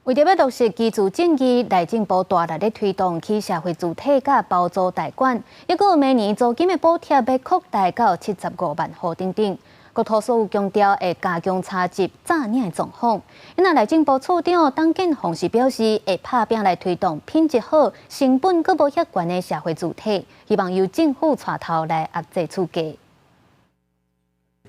為著欲落實居住正義，內政部大力咧推動起社會住宅佮包租代管，抑閣有明年租金的補貼欲擴大到75萬戶等等。國土署強調會加強查緝詐領的狀況。那內政部次長董建鴻是表示，會拍拚來推動品質好、成本閣無遐懸的社會住宅，希望由政府帶頭來壓制厝價。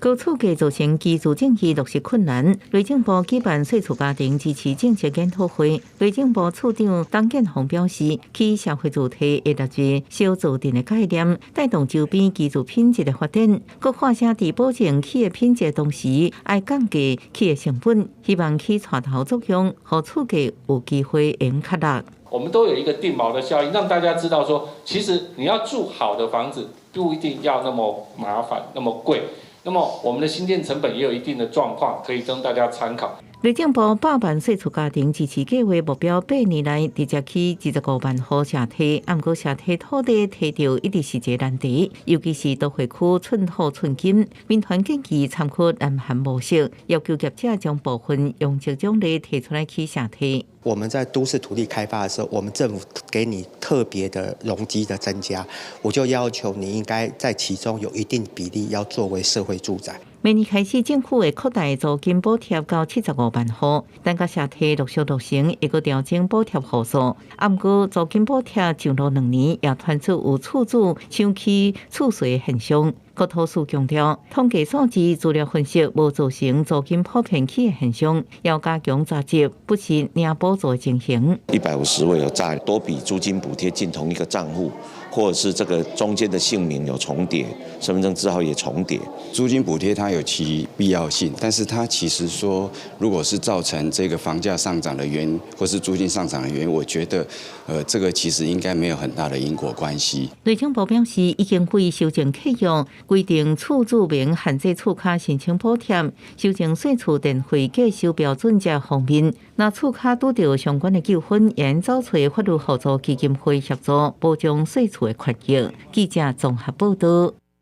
高厝價造成居住正義落實困難，內政部舉辦細厝家庭支持政策研討會。內政部次長董建鴻表示，起社會住宅會納入小造鎮的概念，帶動周邊居住品質的發展。閣喊聲佇保證起的品質的同時，愛降低起的成本，希望起帶頭作用，予厝價有機會會較落。我們都有一個定錨的效應，讓大家知道說，其實你要住好的房子，不一定要那麼麻煩、那麼貴。那麼我們的興建成本也有一定的狀況，可以供大家參考。內政部百萬細厝家庭支持計劃目標8年內直接起25萬戶社宅，毋過社宅土地提著一直是一個難題，尤其是都會區寸土寸金。民團建議參考南韓模式，要求業者將部分容積獎勵提出來起社宅。我們在都市土地開發的時候，我們政府給你特別的容積的增加，我就要求你應該在其中有一定比例要作為社會住宅。明年開始，政府會擴大租金補貼到75萬戶，等共社宅陸續落成，會閣調整補貼戶數。毋過租金補貼上路2年，也傳出有厝主搶起厝稅現象。國土署強調，統計數字資料分析無造成租金普遍起的現象，要加強查緝，不是領補助的情形。150位有詐多筆租金補貼進同一個賬戶，或者是這個中間的姓名有重疊，身份證字號也重疊。租金補貼它有其必要性，但是它其實說，如果是造成這個房價上漲的原因，或是租金上漲的原因，我覺得，這個其實應該沒有很大的因果關係。內政部表示，已經會修正契約，規定厝主免限制厝跤申請補貼，修正細厝電費計收標準這方面。若厝跤拄著相關的糾紛，會找法律扶助基金會協助保障細厝的權益。記者綜合報道。